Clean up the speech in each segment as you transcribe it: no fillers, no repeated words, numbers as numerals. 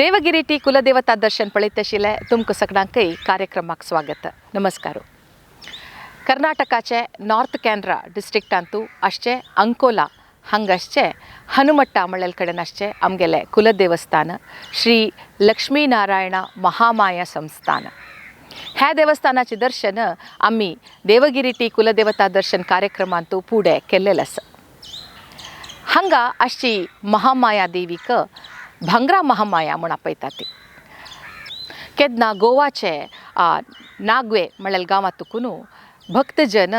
Devgiri T कुलदेवता दर्शन पळयत तुमकां सगळ्यांकय कार्यक्रमाक स्वागत. नमस्कार. कर्नाटकाचे नॉर्थ कॅनरा डिस्ट्रिक्टांतू आसचे अंकोला हांगा आसचे हनुमट्टा म्हणलेले कडेन आसचे आमगेले कुलदेवस्थान श्री लक्ष्मीनारायण महामाया संस्थान. ह्या देवस्थानाचें दर्शन आमी देवगिरी टी कुलदेवता दर्शन कार्यक्रमांतू फुडें केल्लेलें आसा. हांगा आसची महामाया देवीक भांगरा महामाया म्हूण आपयतात ती. केन्ना गोवाचे नागवे म्हणल्यार गांवांत तुकून भक्तजन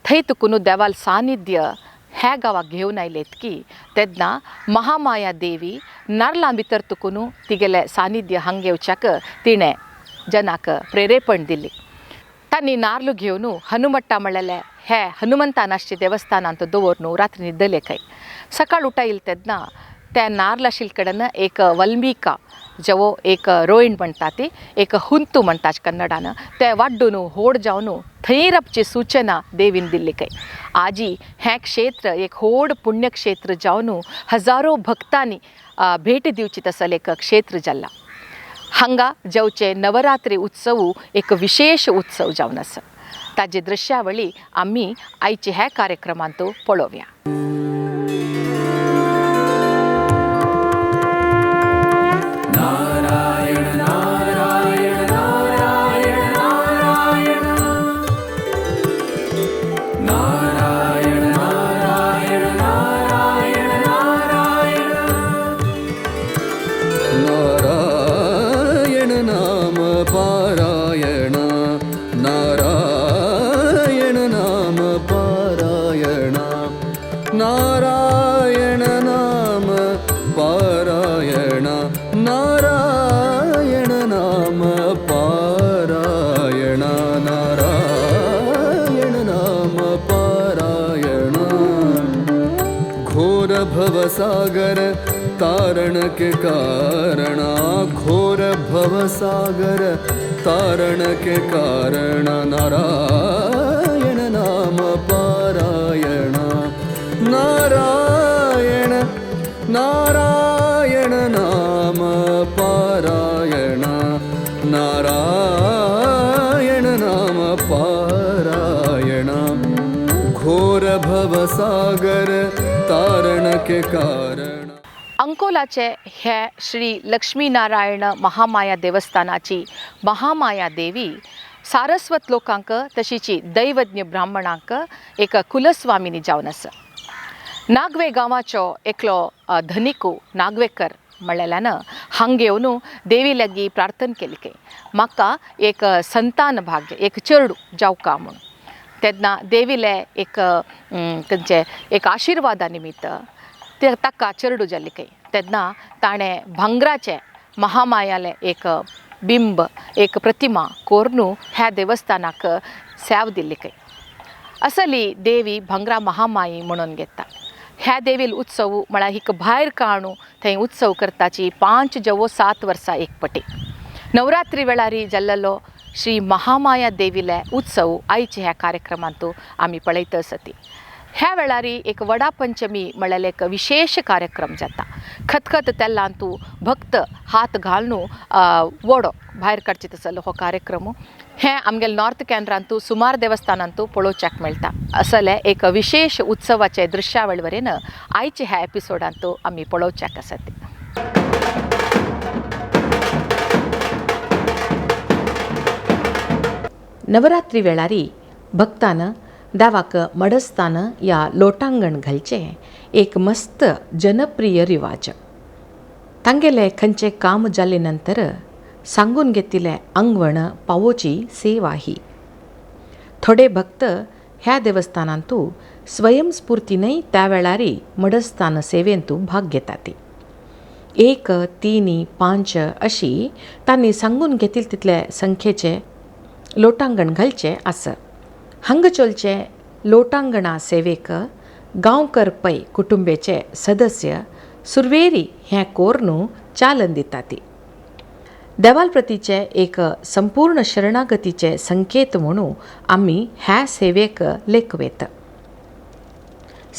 थंय तुकून देवाल सानिध्य ह्या गांवाक घेवन आयलेत की तेन्ना महामाया देवी नारलां भितर तुकून तिगेलें सानिध्य हांग घेवच्याक तिणें जनाक प्रेरेपण दिली. तांणी नार्ल घेवन हनुमट्टा म्हणलेले हे हनुमंतान आसचे देवस्थानांत दवरून रात्री न्हिदले खंय. सकाळ उठायल तेन्ना त्या नार्ल आशिल्ले कडेन एक वल्मिका जेवो एक रोयण म्हणटा ती एक हुंतू म्हणटा कन्नडान ते वाड्डून होड जावन थंय रावची सूचना देवीन दिल्ली खंय. आजी हें क्षेत्र एक होड पुण्यक्षेत्र जावन हजारो भक्तांनी भेट दिवची तसलें एक क्षेत्र जाल्लां. हांगा जेवचे नवरात्री उत्सव एक विशेष उत्सव जावन आसा. ताजी दृश्यावळी आमी आयचे ह्या कार्यक्रमांत पळोवया. सागर तारण के कारणा घोर भवसागर तारण के कारण नारायण नाम पारायण नारायण नारायण नाम पारायण नारायण नाम पारायण घोर भवसागर तारण के कारण. अंकोलाचे हे श्री लक्ष्मीनारायण महामाया देवस्थानाची महामाया देवी सारस्वत लोकांक तशीची दैवज्ञ ब्राह्मणांक एक कुलस्वामिनी जावन आसा. नागवे गांवाचो एकलो धनिकू नागवेकर म्हणलेल्यान हांग येवन देवी लागीं प्रार्थना केली की म्हाका एक संतान भाग्य एक चेडूं जावका म्हूण. तेन्ना देवीले एक तेंचे एक आशिर्वादा निमित्त ते ताका चेडूं जाल्ली खंय. तेन्ना ताणें भांगराचें महामायालें एक बिंब एक प्रतिमा कोरून ह्या देवस्थानाक सेव दिल्ली खंय. असली देवी भांगरा महामाई म्हणून घेता. ह्या देवील उत्सव म्हळ्यार हिका भायर काणू थंय उत्सव करताची 5 जवो 7 वर्सां एक पटी. नवरात्री वेळारी जाल्लो श्री महामाया देवीले उत्सव आयचे ह्या कार्यक्रमांत आमी पळयत आसती. ह्या वेळारी एक वडा पंचमी म्हळ्यार एक विशेष कार्यक्रम जाता. खतखत तेलांतू भक्त हात घालून वडो भायर काडचे तसलो हो कार्यक्रम हें आमगेले नॉर्थ कॅनरांतू सुमार देवस्थानांतू पळोवच्याक मेळटा. असले एक विशेष उत्सवाचे दृश्यावळ वरेन आयचे ह्या एपिसोडांतू आमी पळोवच्याक आसत. नवरात्री वेळारी भक्तान देवाक मडस्थान या लोटांगण घालचें एक मस्त जनप्रिय रिवाज. तांगेले खंयचें काम जाले नंतर सांगून घेतिल्लें आंगवण पावोची सेवा ही. थोडे भक्त ह्या देवस्थानांतू स्वयंस्फूर्तीनय त्या वेळारी मडस्थान सेवेंतू भाग घेतात. 1, 3, 5 अशी तांणी सांगून घेतील तितले संख्येचे लोटांगण घालचें आसा. हांगा चलचे लोटांगणा सेवेक गांवकर पै कुटुंबेचे सदस्य सुरवेरी हें कोर्नू चालन दितात. देवाल प्रतीचे एक संपूर्ण शरणागतीचे संकेत म्हणून आमी ह्या सेवेक लेखवेत.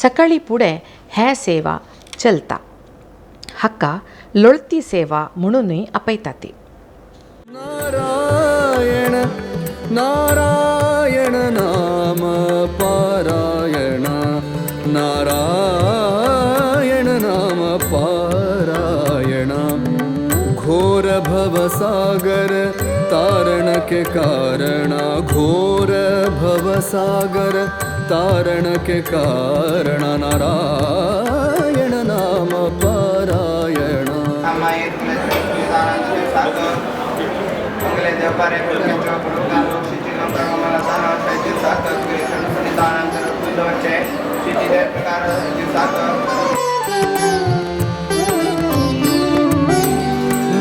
सकाळी फुडें ह्या सेवा चलता. हाका लोळती सेवा म्हणूनय आपयतात. नारायण नारायण नाम पारायण नारायण नाम पारायण घोर भवसागर तारण के कारण घोर भवसागर तारण के कारण नारायण नाम पारायण.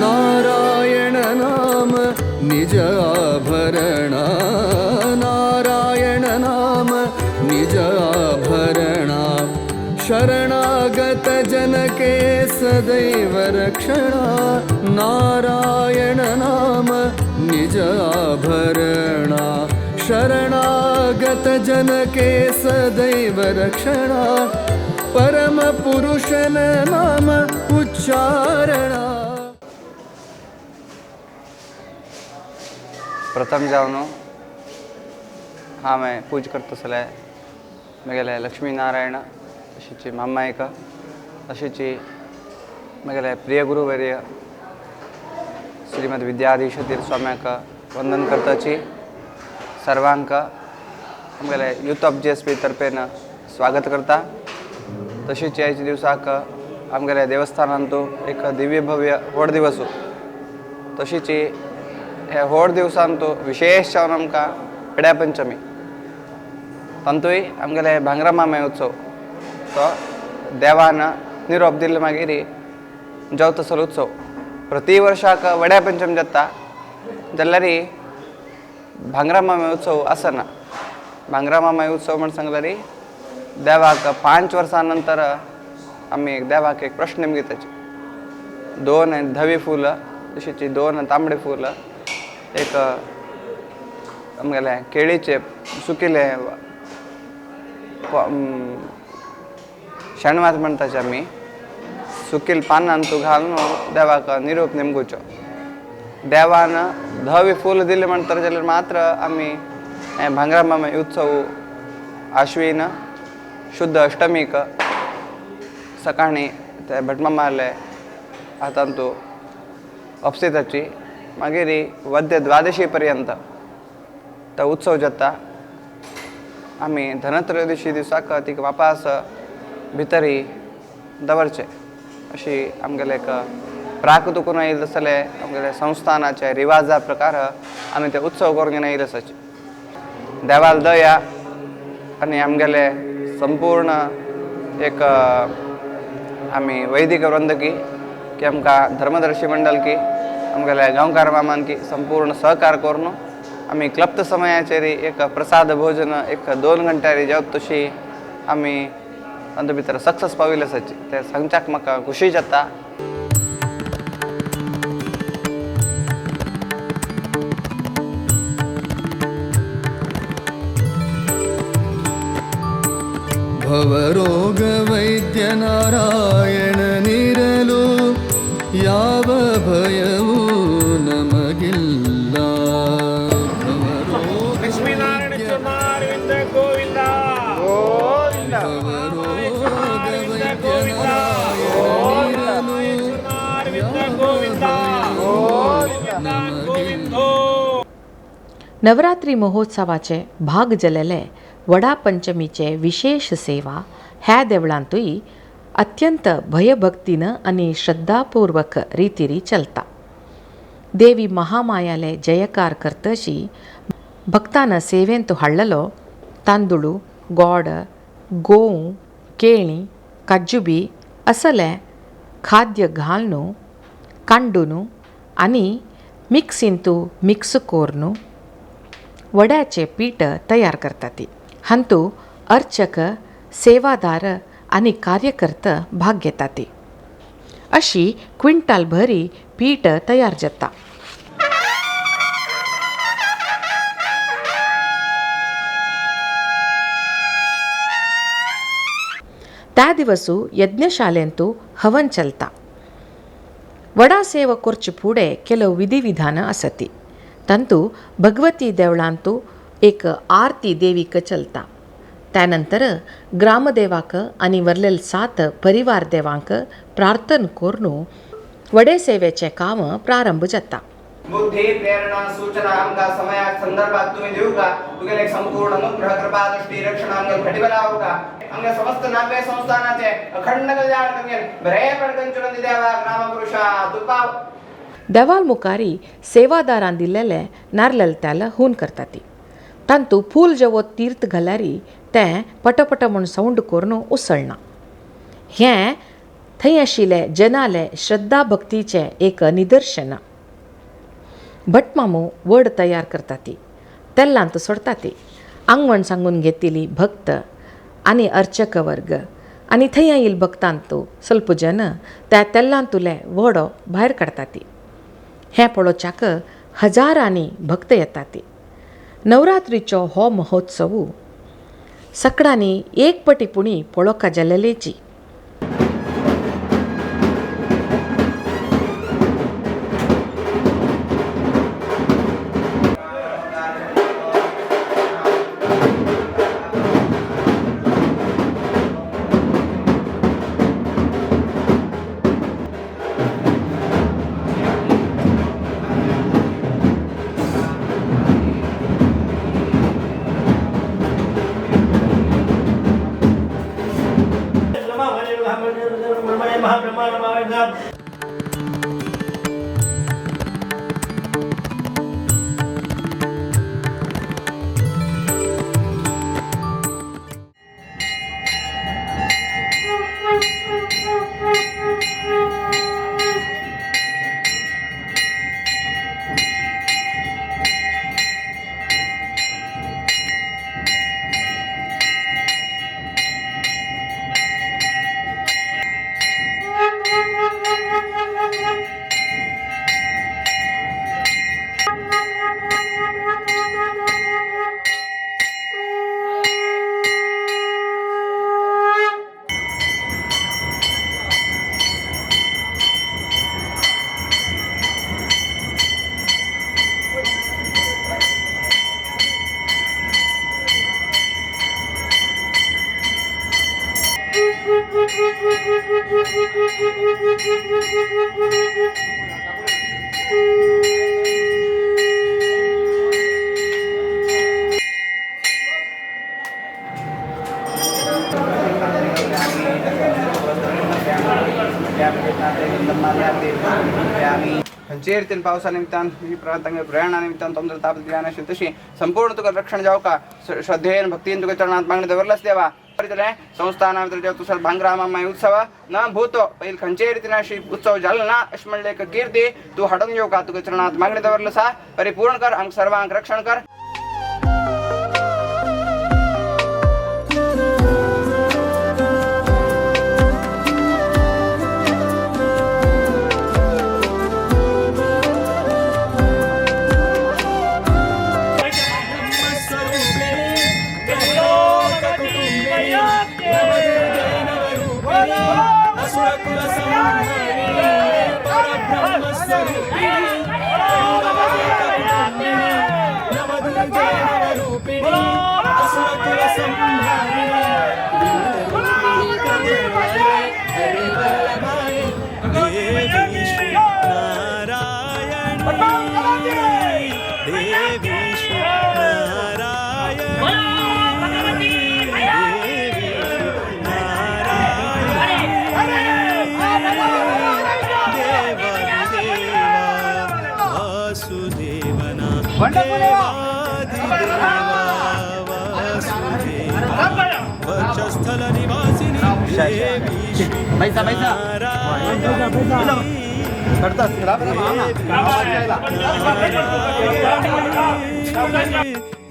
नारायण नाम निज आभरण नारायण नाम निज आभरण शरणागत जन के सदैव रक्षण नारायण नाम निज आभरण शरणागत जन के सदैव रक्षण परम पुरुषन नाम उच्चारण. प्रथम जावन हांवें पूज करता म्हगेले लक्ष्मीनारायण अशीची मामायक अशीची म्हगेले प्रिय गुरुवर्य श्रीमद विद्याधीश तीर्थ स्वाम्याक वंदन करताची सर्वांक आमगेले youth of G S P तर्फेन स्वागत करता. तशीच आयच्या दिवसाक आमगेले देवस्थानांतू एक दिव्य भव्य व्हड दिवस. तशीच हे व्हड दिवसांतू विशेष जावन आमकां पेड्या पंचमी तांतूय आमगेले भांगरा मामाय उत्सव तो देवान निरोप दिल्ले मागीर जेवता उत्सव प्रति वर्साक वड्या पंचमी जाता जाल्यार भांगरा मामाय उत्सव आसना. भांगरा मामाय उत्सव म्हण सांगल्यार देवाक 5 वर्सां नंतर आमी देवाक एक प्रश्न घेताची 2 धवी फुलां तशीच 2 तांबडे फुलां एक आमगेले केळीचे सुकिल्ले शेणवात म्हणटाचे आमी सुकील पानान तूं घालून देवाक निरोप नेमगुचो. देवान धवी फूल दिले म्हणतर जाल्यार मात्र आमी भांगरा मामाय उत्सव आश्विन शुद्ध अष्टमीक सकाळीं ते भटमामाले हातांतू अपसिताची मागीर वद्य द्वादशी पर्यंत तो उत्सव जाता. आमी धनत्रयोदशी दिसाक तिका वापास भितरी दवरचे अशी आमगेले एक प्राकृतकून आयिल्ले आसले आमगेले संस्थानाचे रिवाजा प्रकार आमी ते उत्सव करून आयिल्ले आसाचे. देवाल दया आनी आमगेले संपूर्ण एक आमी वैदिक वृंद की आमकां धर्मदर्शी मंडळ की आमगेले गांवकार मामान की संपूर्ण सहकार करून आमी क्लप्त समयाचेर एक प्रसाद भोजन एक 2 घंट्यार जेवत तशी आमी तातूंत भितर सक्सेस पाविल्ले आसाची ते सांगच्याक म्हाका खुशी जाता. भवरोग वैद्य नारायण निरಲು ಯಾವ ಭಯವೂ ನಮಗಿಲ್ಲ. नवरात्री महोत्सवाचे भाग जलेले वडा पंचमीचे विशेष सेवा ह्या देवळांतूय अत्यंत भयभक्तीन आनी श्रद्धापूर्वक रितीरी चलता. देवी महामायाले जयकार करतशी भक्तान सेवेंत हाडलेलो तांदूळ, गोड, गोव, केळी, काजू बी असले खाद्य घालून कांडून आनी मिक्सींतू मिक्स करून वड्याचे पीठ तयार करतात. हांतू अर्चक, सेवादार आनी कार्यकर्ता भाग घेतात. अशी क्विंटल भरी पीठ तयार जाता. त्या दिवसू यज्ञशालेंतू हवन चलता. वडा सेवा करचे फुडें ಕೆಲವು विधिविधान आसती. तांतू भगवती देवळांतू एक आरती देवीक चलता. त्यानंतर ग्रामदेवाक आनी वरलेले 7 परिवार देवांक प्रार्थना करून वडे सेवेचें काम प्रारंभ जाता. बुद्धी प्रेरणा सूचना आमकां समयाक संदर्भात तुम्ही दिवू का, तुगेले संपूर्ण अनुग्रह कृपा दृष्टी रक्षण आमकां घटिबलावू का, आमगे समस्त नागवे संस्थानाचे अखंड कल्याण तुमगेल बरे पडकंचुन देवा ग्रामपुरुषा दुपाव. देवाल मुखारी सेवादारान दिलेले नारलेल तेल हून करतात. तांतू फूल जेवो तीर्थ घाल्यारी तें पटपट म्हूण सावंड करून उसळना. हें थंय आशिल्ले जनाले श्रद्धा भक्तीचें एक निदर्शन. भटमामू वड तयार करतात, तेल्लांत सोडतात. आंगवण सांगून घेतिल्ली भक्त आनी अर्चक वर्ग आनी थंय आयिल्ले भक्तांतू स्वल्प जन त्या तेल्लांतुले वडो भायर काडतात. हें पळोवच्याक हजारांनी भक्त येतात. नवरात्रीचो हो महोत्सव सकडांनी एक पटी पुणी पळोवका जाल्लेची. खंयचे रितीन पावसा निमित्तान प्रयाणा निमित्तान ತೊಂದರೆ ತಾಪತ್ರಯ तशी संपूर्ण तुका रक्षण जावका श्रद्धेन भक्तीन तुका चरणात मागणे दवरलस देवा. संस्थाना तुसर भांगरामाय उत्सव न भूतो पहिले खंयचे रितीन अशी उत्सव जालो ना अशें म्हणलें एक कीर्ती तूं हाडून येवका तुका चरणात मागणे दवरलसा परिपूर्ण कर आमकां सर्वांक रक्षण कर.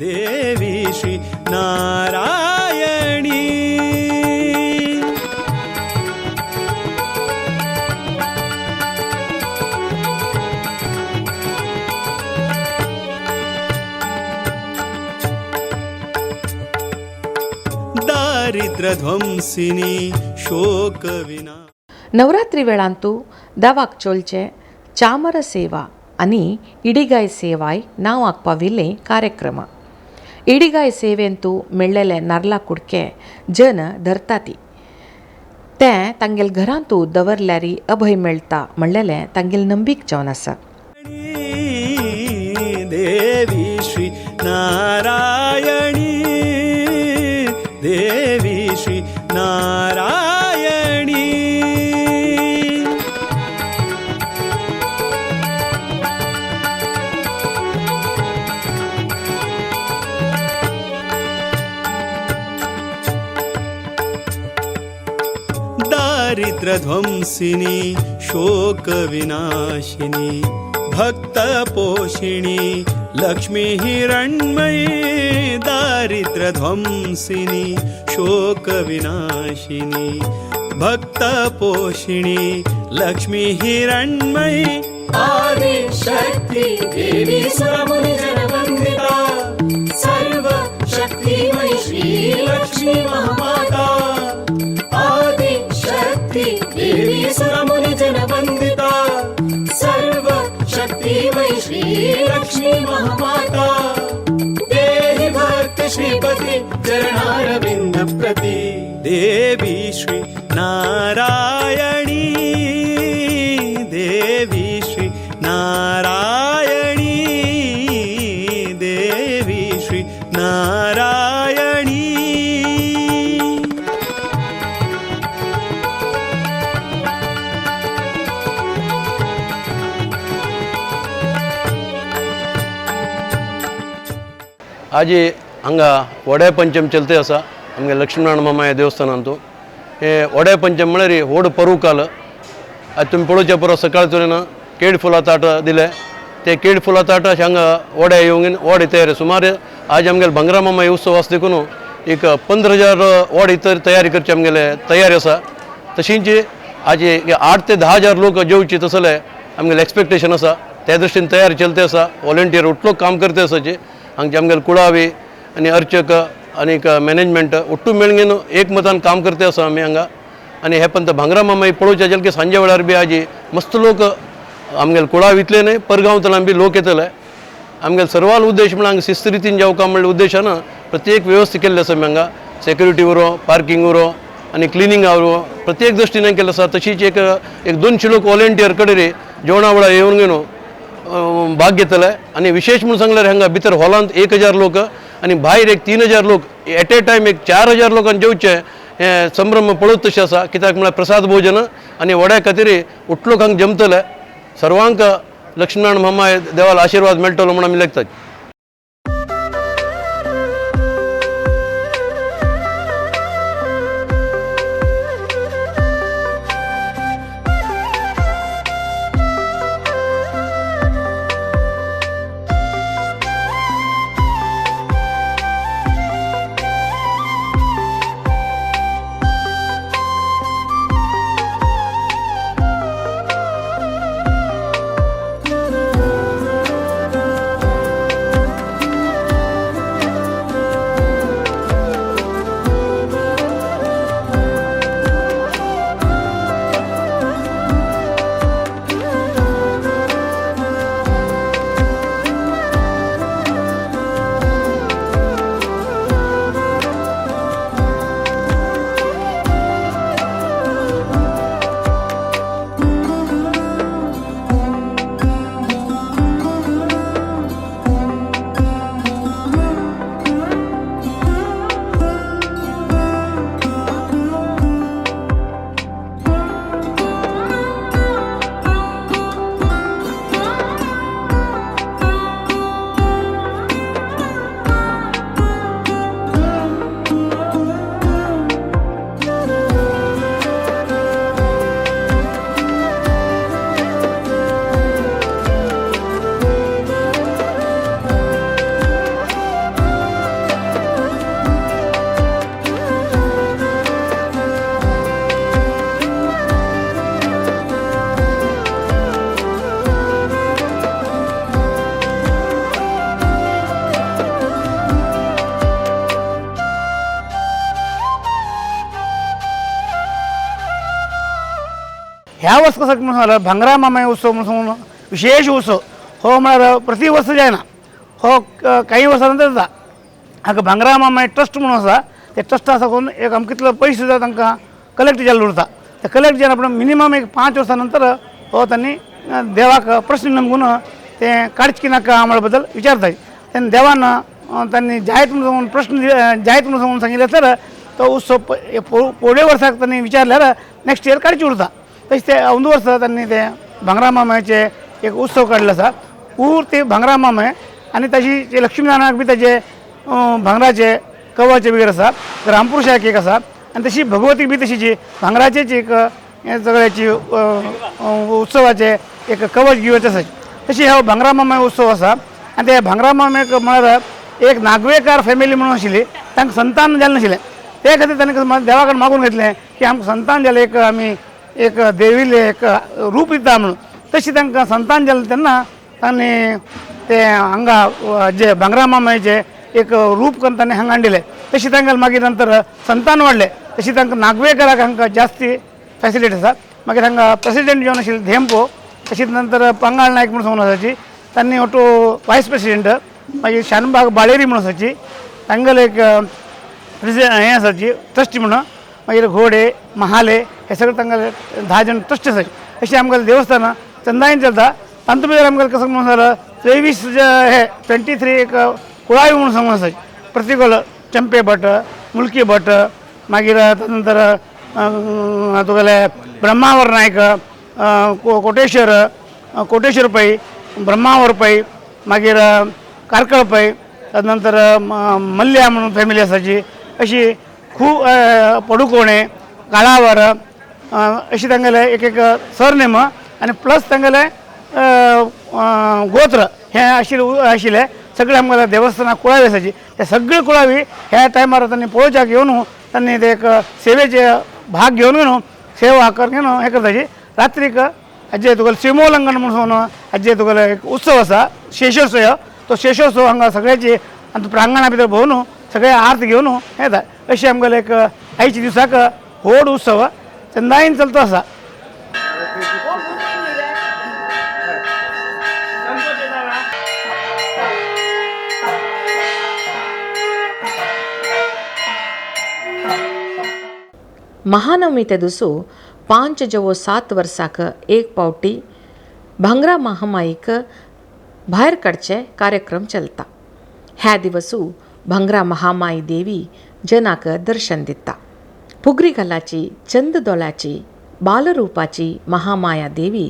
देवी श्री नारायणी. दारिद्रध्वंसिनी शोकविना. नवरात्री वेळांतू देवाक चोलचे चामर सेवा आनी इडिगाय सेवाय नांवाक पाविल्ले कार्यक्रम. इडिगाय सेवेंतू मेळ्ळेले नारला कुडके जन धरताती ते तांगेल घरांतू दवरल्यारी अभय मेळटा म्हणलेलें तांगेल नंबीक जावन आसा. देवी श्री नारायणी देवी श्री नारायणी. दारिद्र्यध्वंसिनी शोकविनाशिनी भक्तपोषिणी लक्ष्मी हिरण्मयी. दारिद्र्यध्वंसिनी शोकविनाशिनी भक्तपोषिणी लक्ष्मी हिरण्मयी. आदिशक्ति देवी सुरमुनिजनवन्दिता सर्वशक्तिमयी श्रीलक्ष्मी महामाता. आदिशक्ति देवी सुरमुनिजनवन्दिता सर्वशक्तिमयी श्रीलक्ष्मी महामाता. देहि भक्ति श्रीपति चरणारविन्द प्रति देवी श्री नारायणी देवी श्री नारायणी देवी श्री नारायणी. आजी हांगा वड्या पंचम चलते आसा आमगे लक्ष्मीनारायण मामा देवस्थानांतू. हे वड्या पंचम म्हळ्यार व्हड पर्व काल. आज तुमी पळोवच्या पुरो सकाळचो ना केड फुलां ताट दिले ते केड फुलां ताट अशें हांगा वड्या येवन वडे तयारी सुमार आज आमगेले भांगरा मामा उत्सव आसा देखून एक 15,000 वडे तर तयारी करची आमगेले तयारी आसा. तशींच आज 8 ते 10,000 लोक जेवचे तसले आमगेले एक्सपेक्टेशन आसा. त्या दृश्टीन तयारी चलते आसा. वॉलंटियर उठलो काम करते आसाचे हांगचे आमगेले कुळावी आनी अर्चक आनीक मॅनेजमेंट ಒಟ್ಟು मेळगेन एकमतान काम करते आसा आमी हांगा. आनी हे पंत भांगरा मामा पळोवच्या जाल्यार की सांजे वेळार बी आजी मस्त लोक आमगेले कुळावीतले न्हय परगांवतल्यान बी लोक येतले. आमगेले सर्वाल उद्देश म्हळ्यार हांगा शिस्त रितीन जावका म्हणल्या उद्देशान प्रत्येक व्यवस्था केल्ली आसा आमी हांगा. सेक्युरिटी उरो, पार्किंग उरो आनी क्लिनींग उरो प्रत्येक दृश्टीन केल्लें आसा. तशीच एक 200 लोक वॉलंटियर कडेन जेवणा वेळार येवन घेवन भाग घेतले. आनी विशेष म्हणून सांगल्यार हांगा भितर हॉलांत 1,000 लोक आनी भायर एक 3,000 लोक एट ए टायम एक 4,000 लोकांक जेवचें हें संभ्रम पळोवप तशें आसा. कित्याक म्हळ्यार प्रसाद भोजन आनी वड्या खातीर उठलो लोकांक जमतले. सर्वांक लक्ष्मीनारायण मामा देवाला आशिर्वाद मेळटलो म्हूण आमी लेखतात. ह्या वर्स कसो म्हणून सांगल्यार भांगरा मामाय उत्सव म्हणून सांगून विशेश उत्सव हो म्हळ्यार प्रति वर्स जायना, हो काही वर्सां नंतर जाता. हाका भांगरा मामाय ट्रस्ट म्हणून आसा, ते ट्रस्टा साकून एक आमकां कितलो पयशे सुद्दां तांकां कलेक्ट जाल्लो उरता. ते कलेक्ट जावन आपण मिनिमम एक 5 वर्सां नंतर हो तांणी देवाक प्रश्न नमगून ते काडचे की नाका म्हळ्या बद्दल विचारता. तेन्ना देवान तांणी जायत म्हणून प्रश्न जायत म्हणून सांगून सांगिल्लें तर तो उत्सव फुडल्या वर्साक तांणी विचारल्यार नेक्स्ट इयर काडचे उरता. तशें ते अंदू वर्सा तांणी ते भांगरा मामाचे एक उत्सव काडलो आसा. पूर्ती भांगरा मामाय आनी ताजी लक्ष्मीनारायणाक बी ताजे भांगराचे कवच वगैरे आसा, रामपुरुषाक एक आसा आनी तशी भगवती बी तशीची भांगराचेच एक सगळ्याची उत्सवाचे एक कवच गिवच आसा. तशी हो भांगरा मामाय उत्सव आसा. आनी ते भांगरा मामायक म्हळ्यार एक नागवेकार फॅमिली म्हणून आशिल्ली, तांकां संतान जालें नाशिल्लें. ते खातीर तांणी देवा कडेन मागून घेतलें की आमकां संतान जालें एक आमी एक देवीलें एक रूप दिता म्हणून. तशी तांकां संतान जालें तेन्ना तांणी ते हांगा जे भांगरा मामायचें एक रूप करून तांणी हांगा हाडिल्लें. तशी तांकां मागीर नंतर संतान वाडलें. तशी तांकां नागवेकाराक हांकां जास्ती फॅसिलिटी आसा. मागीर हांगा प्रेसिडेंट जावन आशिल्ले धेंपो, तशीच नंतर पंगाळ नायक म्हणून सांगून आसाची तांणी ऑटो वायस प्रेसिडेंट, मागीर शानबाग बाळेरी म्हणून आसाची तांगेले एक हें आसाची ट्रस्टी म्हणून, मागीर घोडे महाले हे सगळे तांगेले 10 जण ट्रस्टी आसाची. अशें आमगेलें देवस्थान चंदायन चलता. तातूंत भितर आमगेलें कसो म्हणून जाल्यार 23 हे 23 एक कुळावी म्हणून सांगून आसाची. प्रतिकोल चंपे भट, मुलकी भट, मागीर तातूंत तुगेले ब्रह्मावर नायक, कोटेश्वर, कोटेश्वर पै, ब्रह्मावर पै, मागीर कारकळ पै, तदनंतर मल्ल्या म्हणून फॅमिली आसाची. अशी खूब पडुकोणे, काळावर अशी तांगेले एक एक सरनेम आनी प्लस तांगेले गोत्र हें आशिल्लें सगळें आमगेल्या देवस्थानाक कुळावी आसाची. ते सगळे कुळावी ह्या टायमार तांणी पळोवच्याक येवन तांणी ते एक सेवेचे भाग घेवन न्हू सेवा करून न्हू हें करताची. रात्रीक हाजे तुगेलें सिमोल्लंघन म्हणून सांगून हाजे तुगेलो एक उत्सव आसा शेषोत्सव, तो शेषोत्सव हांगा सगळ्याची आनी प्रांगणा भितर भोंवन सगळे आर्त घेवन हें येता. अशें आमगेलें एक आयच्या दिसाक व्हड उत्सव चंदायन चलतो आसा. महानवमी ते दिसू 5 जवो 7 वर्साक एक पावटी भांगरा महामाईक भायर काडचे कार्यक्रम चलता. ह्या दिवसू भांगरा महामाई देवी जनाक दर्शन दिता. फुगरी घालाची चंद दोळाची बालरूपाची महामाया देवी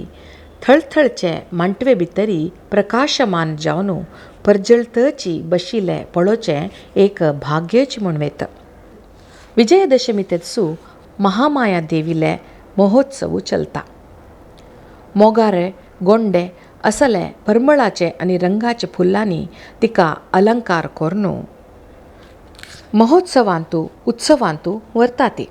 थळथळचे मांटवे भितरी प्रकाशमान जावन परजळतची बशिल्ले पळोवचें एक भाग्यच म्हूण वेता. विजयदशमी ते दिसू महामाया देवीले महोत्सव चलता. मोगारे गोंडे असले परमळाचे आनी रंगाचे फुलांनी तिका अलंकार करून महोत्सवांतू उत्सवांतू व्हरता ती.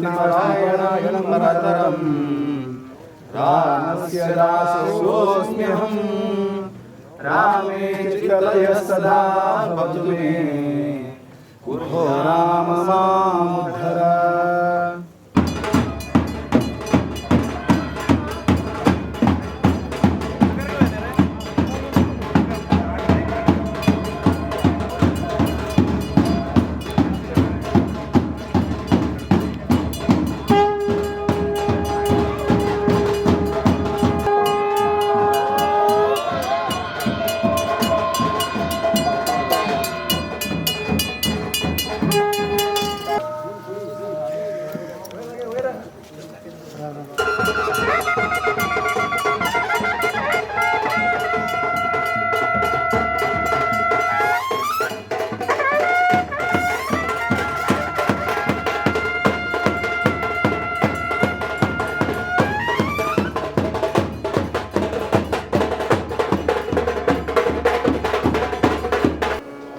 नारायणं नरतरं रामस्य दासोऽस्म्यहं रामे चितलयः सदा भवतु मे कुर्हो राम मामुद्धर।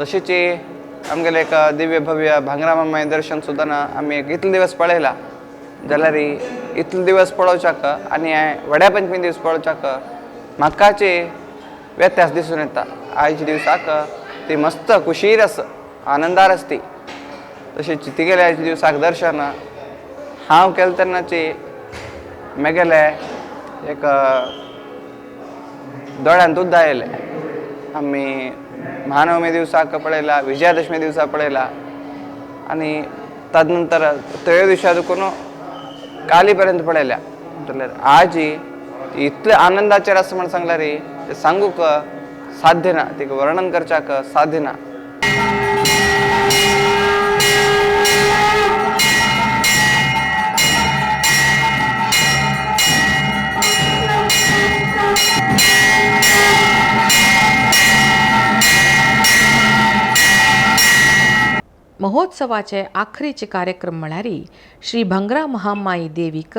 तशीच आमगेले एक दिव्य भव्य भांगरा मामाय दर्शन सुद्दां ना आमी एक इतले दिवस पळयला जाल्यार इतले दिवस पळोवच्याक आनी वड्या पंचमी दिवस पळोवच्याक म्हाकाचे व्यत्यास दिसून येता। आयच्या दिवसाक ती मस्त कुशीर आस आनंदार आसती। तशीच तिगेले आयच्या दिवसाक दर्शन हांव केलें तेन्नाची मेगेले एक दोळ्यान दूद आयलें। आमी महानवमी दिवसाक पळयला, विजयादशमी दिवसा पळयला आनी तदनंतर त्रयोदशा दुखून काली पर्यंत पळयल्या। जाल्यार आजी इतले आनंदाचेर आसा म्हण सांगल्यार ते सांगूक साध्य ना, तिका वर्णन करच्याक साध्य ना। महोत्सवाचे आखरीचे कार्यक्रम म्हळ्यार श्री भांगरा महामाई देवीक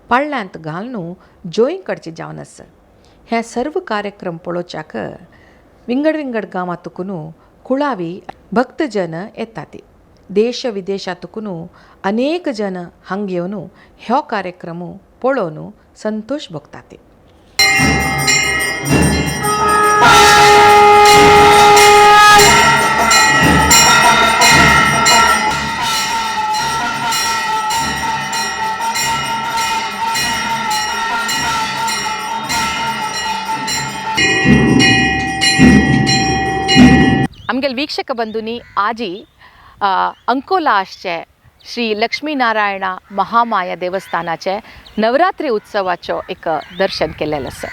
पाळण्यांत घालून जोय करचे जावन आसा। हे सर्व कार्यक्रम पळोवच्याक विंगड विंगड गांवांतून कुळावी भक्तजन येतात। देश विदेशांतून अनेक जन हांग येवन हो कार्यक्रम पळोवन संतोष भोगतात। आमगेले वीक्षक बंधुनी आजी अंकोला आसचे श्री लक्ष्मीनारायण महामाया देवस्थानाचे नवरात्री उत्सवाचो एक दर्शन केल्लें आसा।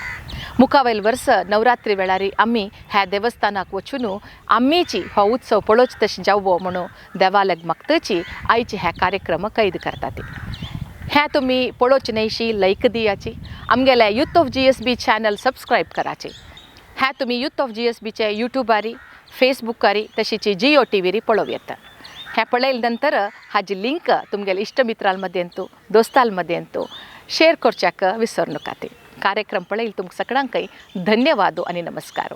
मुखावेल वर्स नवरात्री वेळार आमी ह्या देवस्थानाक वचून आमीची हो उत्सव पळोवचो तशें जावो म्हणून देवालग मागतची आयचे हे कार्यक्रम कैद करतात। हें तुमी पळोवचें न्हयशी लायक दियाची, आमगेले youth of GSB channel subscribe कराचे। हें तुमी यूथ ऑफ GSBचे यूट्यूबारी, फेसबुकारी तशीच जिओ टी व्हीरी पळोवं येता। हें पळयले नंतर हाजी लिंक तुमगेले इश्ट मित्रां मदेंतू दोस्तां मदेंतू शेअर करच्याक विसर नाकात। कार्यक्रम पळयले तुमकां सगळ्यांकय धन्यवाद आनी नमस्कार।